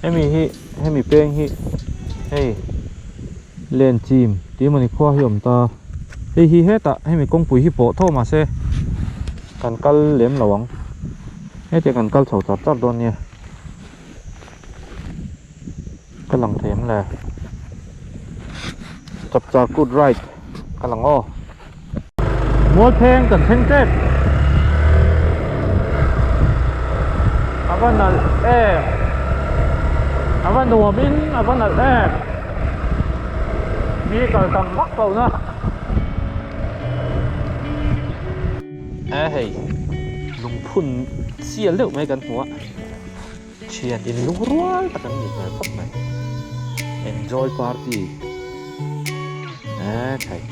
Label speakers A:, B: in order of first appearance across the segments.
A: Hemi hi hemi peng hi hei len chim tih emawni khua hi a awm ta hei hi hetah hemi kawngpui hi pawh tho mahse kan kal lem lo ang hetiang kan kal chho char char dawn nia ka lang thei em le chapchar kut right ka lang aw. Mualpheng kan thleng tep. A va nalh em. A va nuam in a va nalh em. Mi kal tam vak lo na. E hei lungphun chial deuh mai kan hmu a. Thian in lung rual tak an nih hmel khawp mai. Enjoy party. Eee thei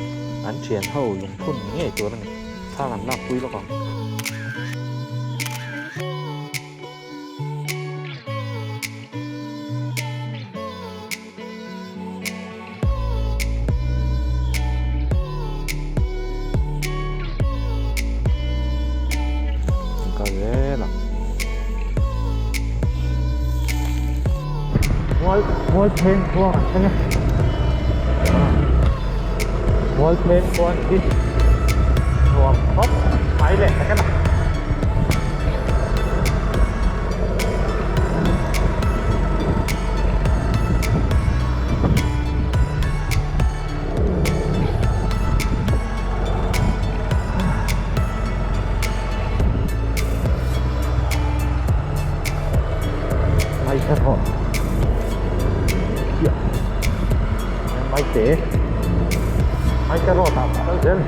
A: an thian ho lungphun ni ngei tur a ni. Thla kan lak pui lawk ang. Kal zel ang. Mual mual pheng khua kan thleng e. Mual pheng khua ni hi nuam khawp mai leh tak a. Mai kha thawh chiah mai te mai te rawt ah kal zel.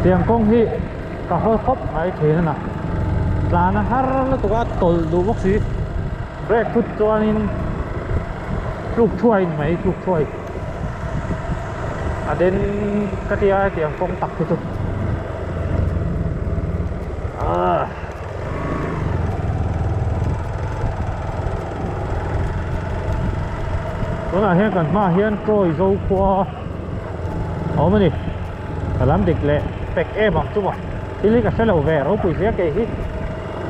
A: Tiang kawng hi ka haw khawp mai thin a na tlan a har lutuk a tawlh duh bawk si brake thut chuanin tluk thuai ni mai tluk thuai a den ka tia tiang kawng tak hi chu ah. Tunah hian kan hmaah hian Troy zo khua a awm a ni ka lam dik leh pek em ang chu maw thil hi ka hre lo ve ropui sia kei hi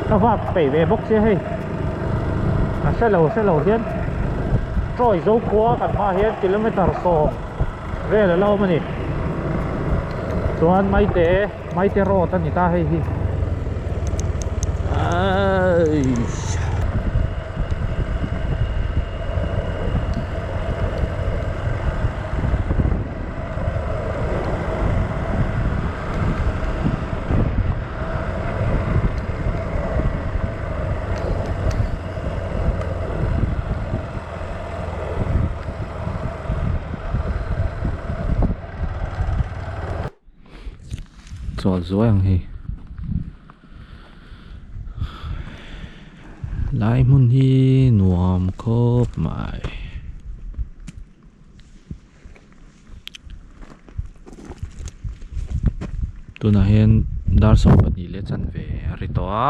A: ka vak peih ve bawk sia hei ka hre lo hre lo hian Troy zo khua kan hmaah hian kilometer sawm vel a la awm a ni chuan maite maite road a ni ta hei hi aiish. Chawl zuai ang hei lai hmun hi nuam khawp mai. Tunah hian dar 12 leh chanve a ri tawh a.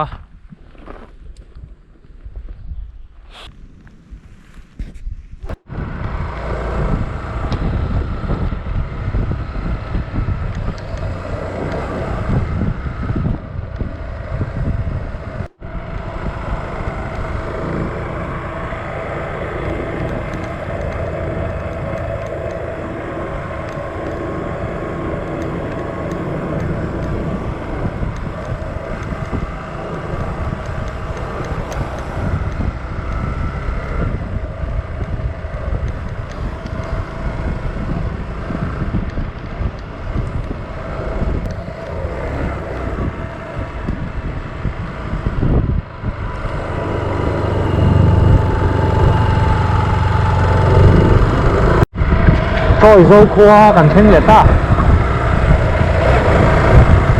A: Chawi zo khua kan thleng leh ta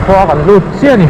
A: khua kan lut chiah a ni.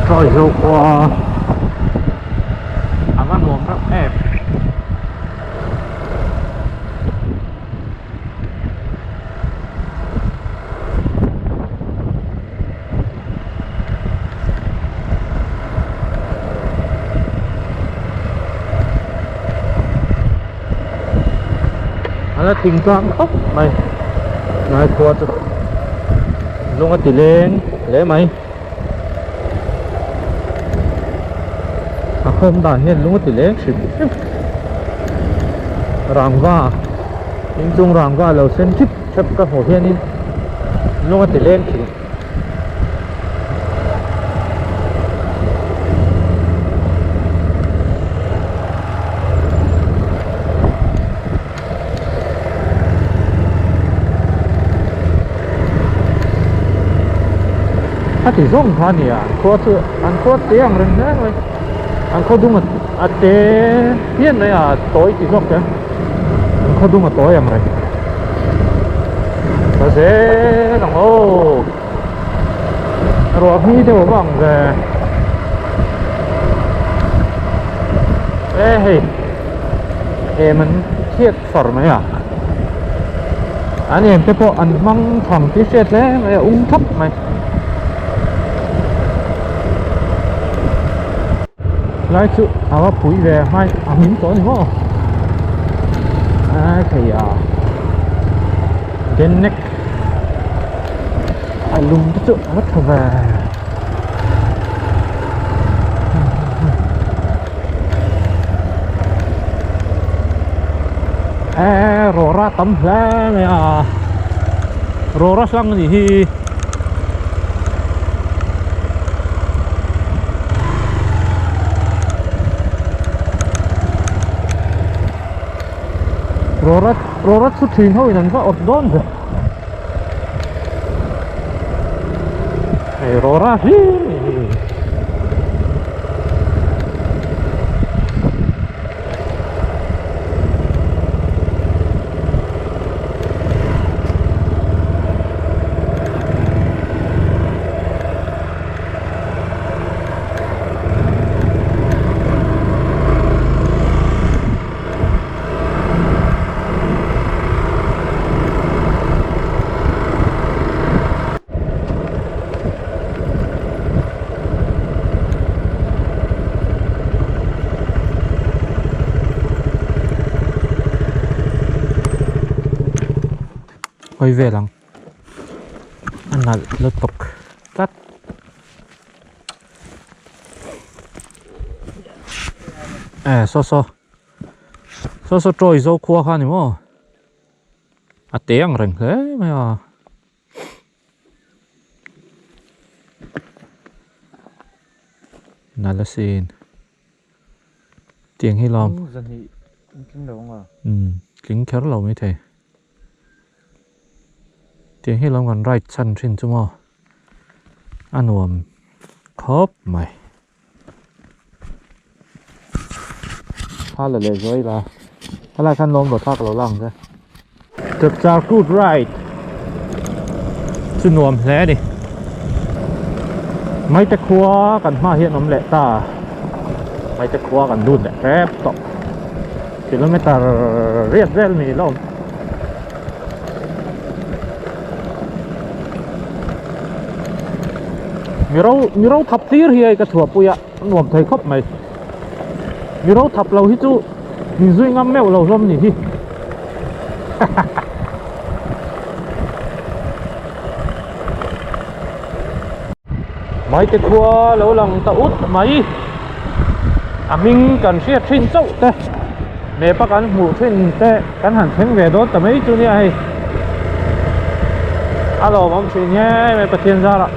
A: Chawi zo khua a va nuam reuh em. A la thingtlang khawp mai lai khua chu lung a ti leng hle mai a khawm dan hian lung a ti leng hrim hrim rangva inchung rangva lo sen thip thep ka hmuh hianin lung a ti leng thin. A ti zawng kha a ni a, an khua chu an khua te ang reng hle mai, an khaw dung a te pian mai a tawi ti zawk te an khaw dung a tawi ang reng ta zel ang aw ruah hmi deuh a va ang ve e hei em an thiat far mai a an em te pawh an hmang tham tih hriat hle mai a ung thap mai. Lai chu a va pui ve hmai a hmin tawh a ni maw a thei a den nek a lung te chu a va tha ve e rawra tam hle mai a rawra hlang a nih hi. Rawra rawra chu thin ho in an va awt dawn ve hei rawra hlim a ni hi. Hawi vel ang a nalh lutuk tlat. E saw saw saw saw tawi zo khua kha a ni maw a te ang reng hle mai a. Nalh asin tiang hi lawm umm tling kher lo maithei tiang hi lawm kan ride chhan thin chu maw a nuam khawp mai thla la leh zuai la helai khan lawm lo thlak lo lang che. Chapchar Kut Ride chu nuam hle a ni. Maite khua kan hma hian awm leh ta. Maite khua kan lut leh hrep tawh. Kilometer riat vel ni la awm. Miro miro thap hlir hi hei ka chhuahpui a nuam thei khawp mai. Miro thap lo hi chu min zui ngam meuh lo hlawm ni hi. Maite khua lo lang ta ut mai. A hming kan hriat thin chauh te map a kan hmuh thin te kan han thleng ve dawn ta mai chu nia hei. A lawmawm thin nge mai Pathian zarah.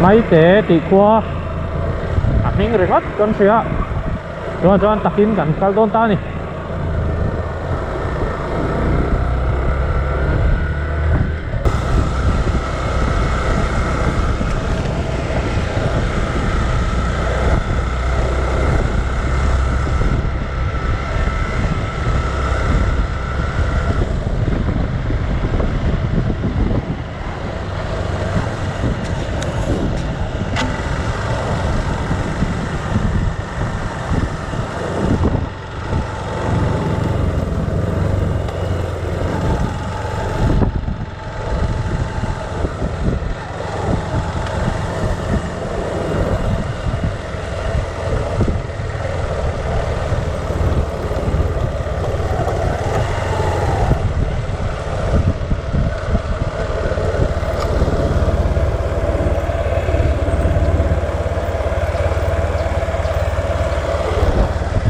A: Maite tih khua a hming ringawt kan hria chuan chuan takin kan kal dawn ta a ni.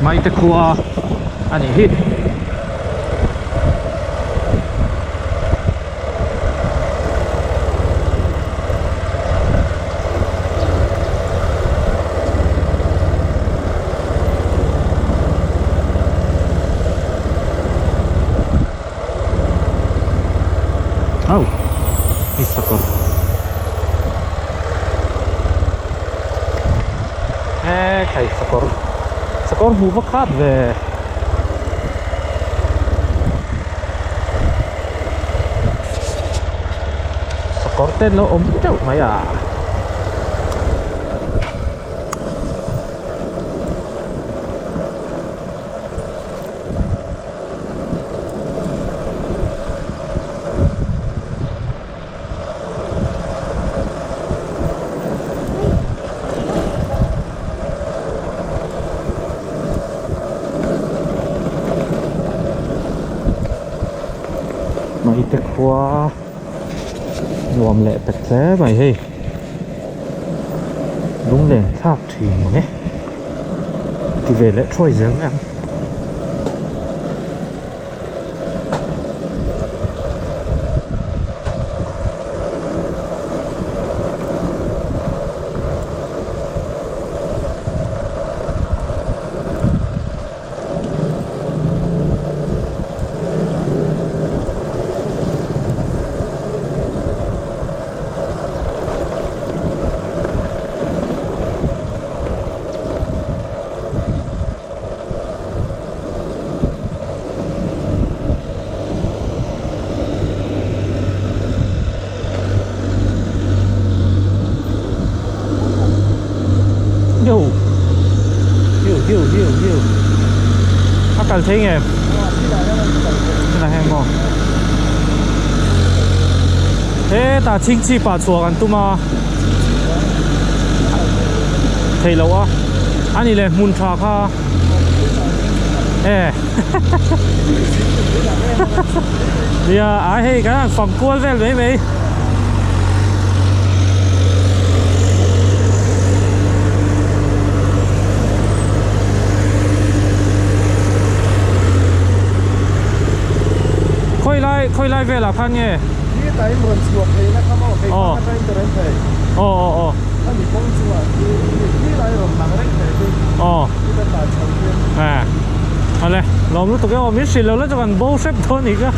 A: Maite khua a nih hi. Au hei sakawr e khai sakawr sakawr hmuh va khat ve. Sakawr te an lo awm teuh mai a. Maite khua nuam leh pek hle mai hei lunglen thlak thin mang e ti ve leh thuai zel mai ang. Yo Yo yo yo yo A kal thei nge Chutah hian maw Hetah chhingchhip ah chhuah kan tum a Theih loh a Ani leh hmun tha kha E Nia ai hei kan han fang kual vel mai mai. Khawi lai khawi lai velah khan nge?
B: Khi tain rawn chhuak thei na kha maw kei kha ka tain ta reng thei.
A: Aw aw aw.
B: Khami kawng chungah khi khi lai rawn lang reng thei khi.
A: Aw.
B: Khi ka tlan chho khian.
A: À. Awle lawm lutuk e aw min hrilh lo la chu kan bo hrep dawn nih kha.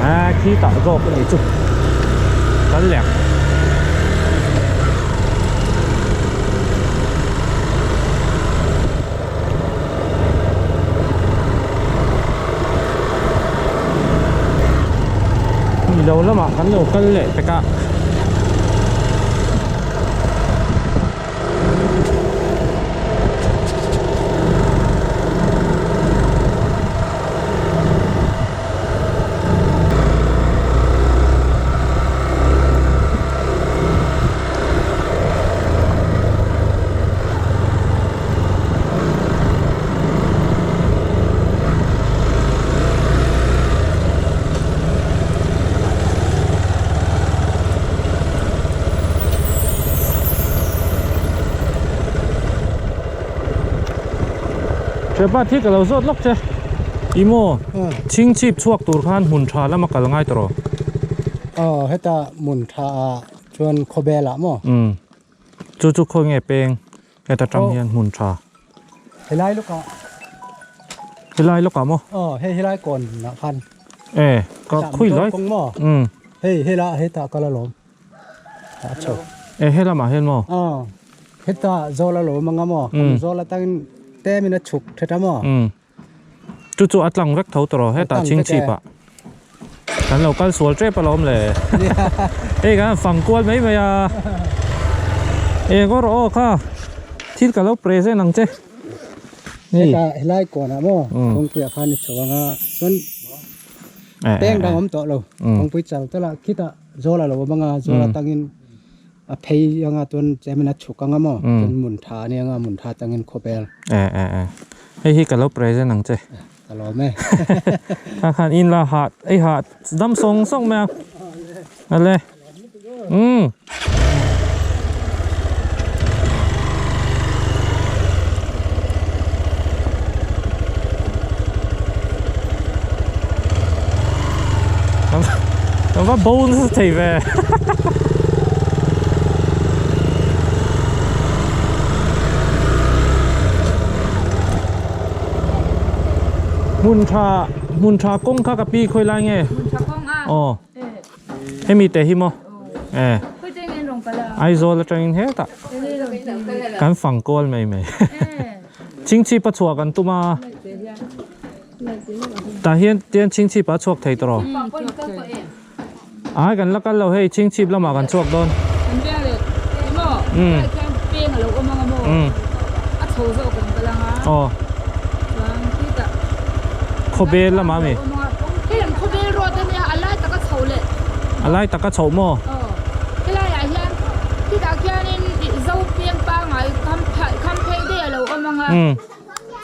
A: À khi tah zawk a nih chu kal leh ang. Ni lo lamah kan lo kal leh pek a. Hrepa thi ka lo zawt lawk che. I maw chhingchhip chhuak tur khan hmun tha lama kal ngai tawh rawh.
C: Aw heta hmun tha ah chuan khawbel ah maw?
A: Umm chu chu khawi nge peng heta tang hian hmun tha.
C: Helai lawk ah.
A: Helai lawk ah maw?
C: Aw hei helai kawn ah khan.
A: E ka khawi lai.
C: Kawng maw?
A: Umm.
C: Hei hela hetah kal alawm. A chho.
A: E he lamah hian maw?
C: Aw heta zawl alawm anga maw? Zawl atangin tlem in a chhuk thet a maw?
A: Umm. Chu chu a tlang vek tho tawh hetah chhingchhip ah kan lo kal sual tep alawm le hei kan fang kual mai mai a eng aw rawh aw kha thil ka lo present ang che
C: heta helai kawn ah maw kawngpui ah khan i chho anga chuan peng dang awm tawh lo kawngpui chal te lah khitah zawl alo awm anga zawl atangin A phei anga chuan tlem in a chhuk anga maw chuan mun tha a nia anga mun tha atangin khawvel.
A: E e e hei hi ka lo present ang che.
C: Ka lawm e.
A: Kha khan in la hah ei hah dam sawng sawng mai a. Ale. Umm. Kan va bo nasa thei ve. Hmun tha hmun tha kawng kha ka pi khawi lai nge?
D: Hmun tha kawng a.
A: Aw. Hemi te hi maw? E.
D: Khawi te nge rawn kal a?
A: Aizawl atangin hetah kan fang kual mai mai. Chingchhip a chhuah kan tum a. Tah hian tian chingchhip ah a chhuak thei tawh rawh. Ai kan la kal lo hei chingchhip lamah kan chhuak dawn. Aw. Khawbel lamah ami. A lai taka chhoh maw?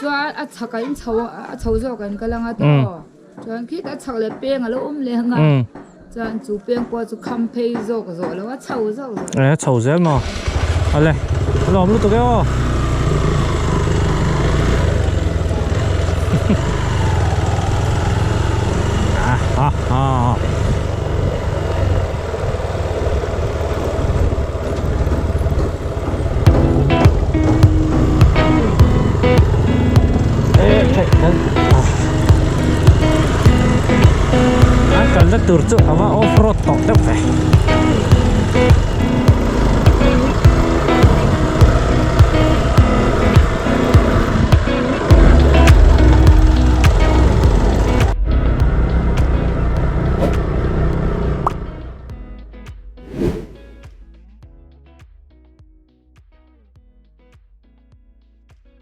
D: Chuan a chhak ah in chho a chho zawk an kal anga tawh chuan khitah a chhak leh peng a lo awm leh anga chuan chu peng pawh chu kham phei zawk zawh lo a chho zawk zawh
A: e chho zel maw awle a lawm lutuk e aw ha ha ha. A kalna tur chu a va off road tawh deuh ve.